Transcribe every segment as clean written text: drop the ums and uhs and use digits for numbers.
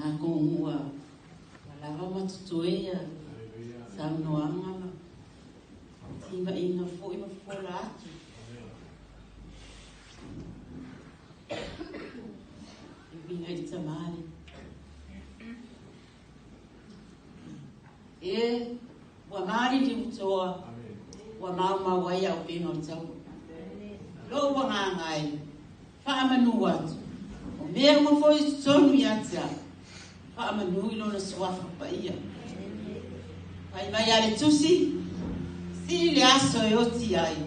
Atonu ua lava ma totoe ia saunoaga ma timaiga foi ma fofola atu. E uiga i le tamalii. E ua maliliu toa, ua maumau ai auupega o le taua. Lou agaga e faamanu atu, o mea uma foi i totonu ia te au, faamanu i lona suafa paia. Fai mai a le tusi, sili le aso e oti ai,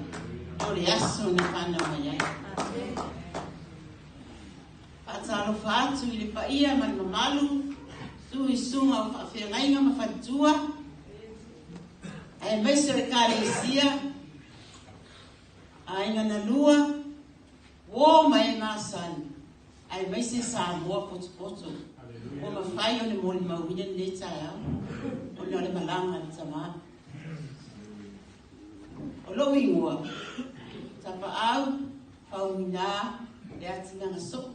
o le aso na fanau mai ai. Faatalofa atu i le paia ma le mamalu, su i susuga o faafeagaiga ma faletua, aemaise o le Ekalesia, aiga na lua, uo ma e masani, aemaise Samoa potopoto, ua mafai ona molimauina lenei taeao, ona o le malaga a le tama. O lou igoa, Tapaau Faumuina Leatinagasoo.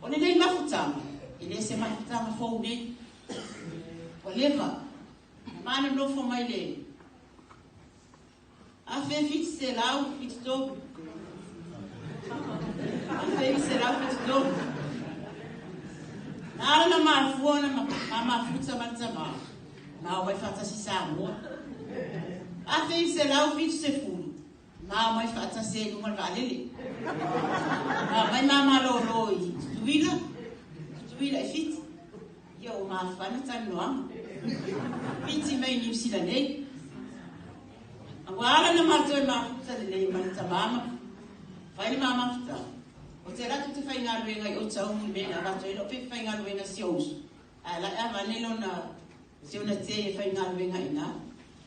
O lenei mafutaga, e le se mafutaga fou nei. Ua leva, na manonofo mai le 1773. 1773. Na ala na mafua na mamafuta ma le tama, ma o mai faatasi Samoa. 1970, ma o mai faatasi ai luga le vaalele. Ma mai mamalolo i Tutuila, Tutuila i Fiti. Ia o mafana talanoaga. Fiti mai Niu Sila nei. Ua ala na matou e mafuta lelei ma le tama ma fai le mamafuta. O te alu atu te faigaluega i Otahuhu i mea na avatu ai lou pepa faigaluega si ou uso. Ae la e avane lona si ona te e faigaluega i ina.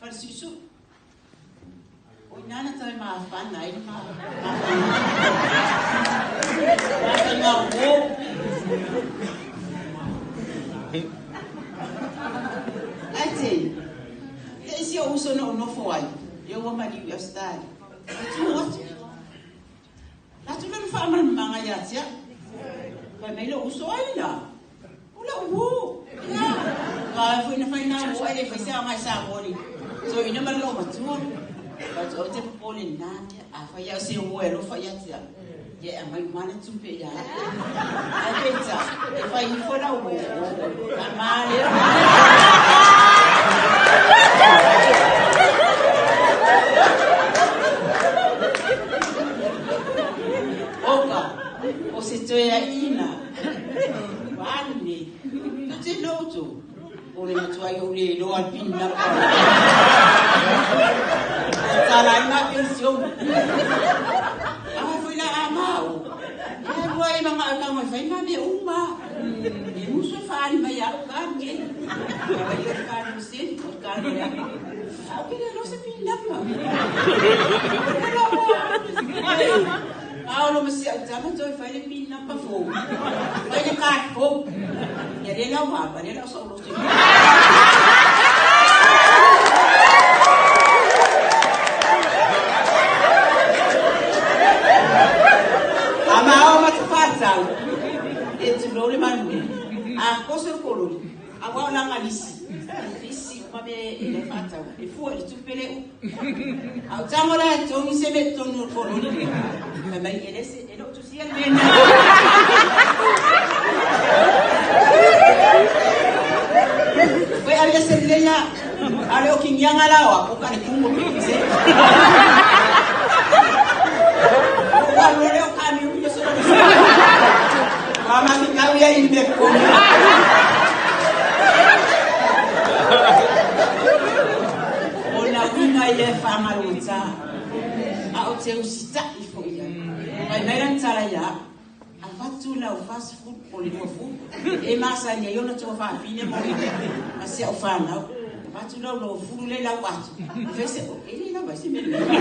Fale suisui. O ina na toe mafana ai le mafana uo. Ae te, te isi o uso na ou nofo ai, ia ua maliu i Ausetalia. E tu atu. Atu lona faamalamalamaga ia te au. Fai mai lou uso ai lena. O lau uo. Ia. Aua foi na fai na uo ai le fai se aoga i Samoa ni. Toeaina ma le loomatua. Fai atu au te popole lena mea. A fai au se uo e alofa ia te au. Ia e aumai uma ana tupe ia au. Ae peitai, e fai ifo lau uo. Tama lea. Oka, o se toeaina, ua alu nei. Tou te iloa outou, o le matua ai ou le iloa le pin number. E tala ai ma penisione. Aua foi la a mau. E alu ai ma ngā e fai ma mea uma. E musu e whaari mai au ka nei. Ka wai o ka no sen, o ka no ya. Au ke le se pin number. Paolo ma si au tama toi fai le pin number fou. Fai le card fou. Ia le lau mapa, le lau sa ulo te. A mao ma te whātau, e tulou le manu. A koso le kololi, a wao langa lisi. Lisi uma me e le whātau. E fua i le tupe le u. A o tango la e tongi se me tonu o le kololi. Fai mai e le se, e loo tusia le mea. Koe avea se lelei la. A le o kingianga la o a ka le tumo pe se. O ka lo le o ka mi u so. Mama mi kau ia i me ko. O na uiga ia e whangarota. A o te usita'i foi ia. Fai mai lana tala ia au. Avatu lau 40 po o le 20 e masani ai ona toa fafine mo ma si au fanau. Avatu lau 20 le lau atu. Fai se e le lava se mea lelei.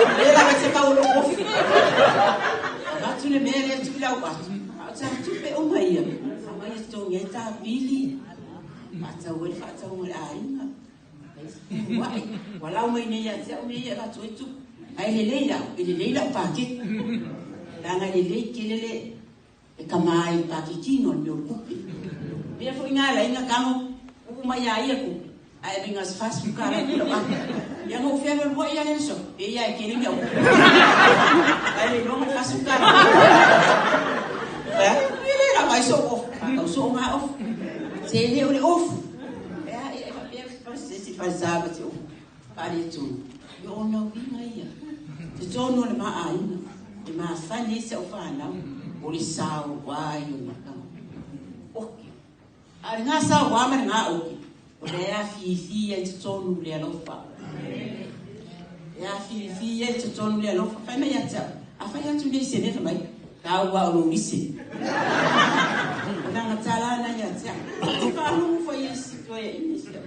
E le lava se kau o lou kofi. Avatu le mea lea tui lau atu. A o ta tupe uma ia. Aumai e totogi ai ta pili. Faatau ai le faatauga o le aiga. Ua'i, ua lau mai nei ia te au mea ia e avatu ai tupe. Ae lelei au, e lelei lau paketi. Leaga e lelei tele le E kama ai pakikino le mea o le kupe. Mea foi na ala ai ona tago uu mai ia ia kupe, ae ave na $40 i lau ata. Ia na ou fealualuai lava lea i le aso, pei lava e tele ni au kupe. Ae le iloa na $40. Fai atu, e le lava ai sou ofu. Faatau soo na ofu. Tele o le ofu. E a e faapea se isi falesa ma te ofu faaletonu. Ia ona uiga ia. Totonu o le ma aiga, e masani ai si au fanau, o le saoa ia o le tagata. Oke. A o lena saoa ma lena oke, o lea e afifi ai i totonu le alofa. E afifi ai i totonu le alofa. Fai mai ia te au, a fai atu nei se mea fai mai, tau lava o lou lise. O lana tala lena ia te au. Ou te faalogo foi i isi toeaiina i si au.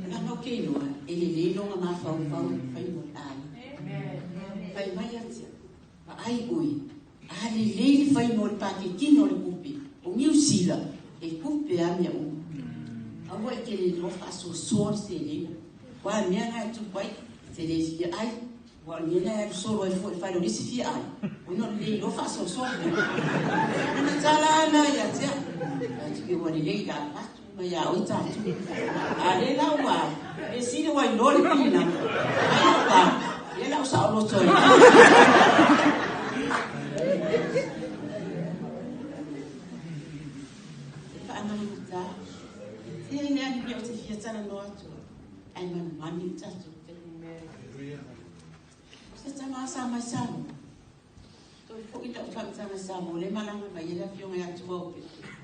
Leaga ou te iloa, e lelei lona mafaufau i le faiga o le aiga. Fai mai ia te au, vaai oe, a lelei le faiga o le pakekina o le tupe, o Niu Sila, e tupe lava mea uma. Aua e te le iloa faasoasoa le seleni. Aua o le mea lena e tupu ai, e te le fia ai, Aua o le mea lea e alu solo ai fua i le fale o le isi fia ai, ona o le le iloa faasoasoa. Lana tala lava lena ia te au. Fai atu, ua lelei la, avatu uma ia oe tatou. A o lea la ua, mea sili ua iloa le pinana, ai lau va, lea la ua saoloto ai. E faagaugata, e tele lava ni mea ou te fia talanoa atu ai, ae manumanu i le tatou taimi. O se tama sa mai Samoa, toe foi lau faamatalaga Samoa lea e malaga mai ai le afioga ia Tuaopepe.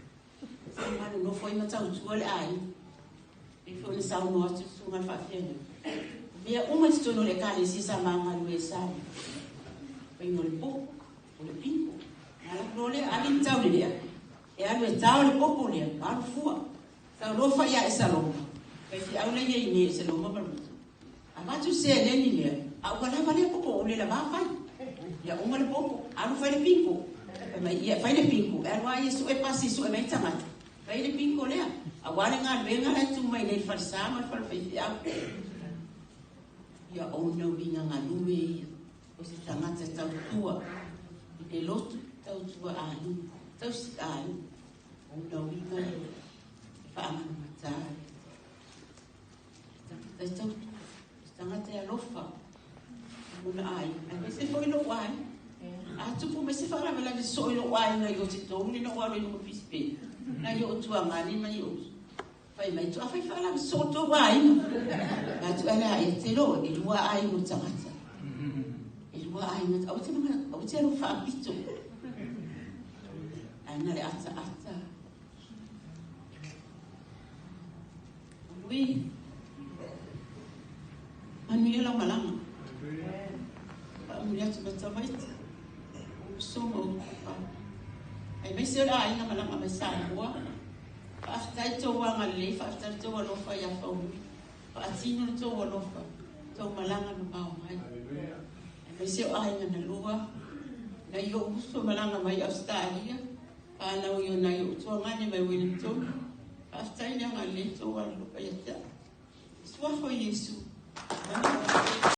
Sa ma nonofo ai ma tautua le aiga. Pei foi ona saunoa atu le susuga i le faafeagaiga. O mea uma i totonu o le ekalesia sa ma galue ai Samoa. Faiga o le popo, o le piko. Na alu loa lea, ali le tau lelea. E alu e tao le popo lea, ma alu fua. Tau loa fai ia Esaloma, faifeau la ia i inei Esaloma ma Rutu. Avatu seleni lea, a ua lava lea popo ua le lava fai. Ia uma le popo, alu fai le pinko. Fai mai, ia fai le pinko, e alu a ia sue pasi sue mai tagata. Fai le pinko lea, aua le galuega la e tu mai nei i le falesa ma le fale faifeau. Ia ona uiga galue ia, o se tagata tautua i le lotu, tautua aiga, tausi aiga. Ona uiga ia e faamanumata ai. Tagata e tautua, se tagata e alofa i lona aiga, aemaise foi lou aiga. A tupu mai se faalavelave soo i lou aiga i o te tolu lena ua alu ai i luga o pisipela, nai oo tuagane ma i oo uso. Fai mai, a fai faalave soo tou aiga. Fai atu, ala e te loa, e lua aiga o tagata. E lua aiga, aua te aua te alu faapito. Ae na le ataata. Ui. Manuia lau malaga. Faamuli atu ma tamaiti. O uso ma ou papa. Aemaise o le aiga malaga mai Samoa. Faafetai tou agalelei, faafetai le tou alofa ia Faumui. Faatino le tou alofa, tou malaga mamao mai. Aemaise o aiga na lua, nai ou uso malaga mai Ausetalia, fanau i o nai ou tuagane mai Wellington. Faafetai le agalelei tou alolofa ia te au. I suafa o Iesu. Manuia.